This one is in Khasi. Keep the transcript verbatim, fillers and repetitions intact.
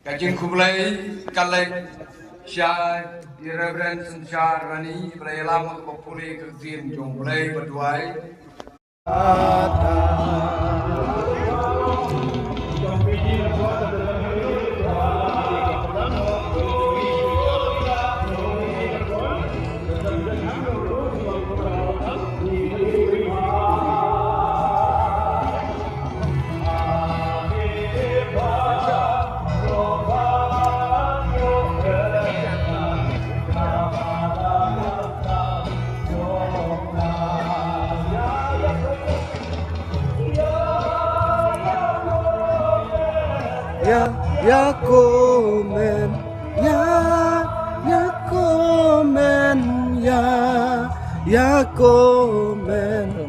Ka jingkhublei ka leit sha i Reverend Synshar Rani, ba la ïalam ha kaba pule ka ktien jong U Blei ba duwai. Ya, ya komen, ya, ya komen, ya, ya komen.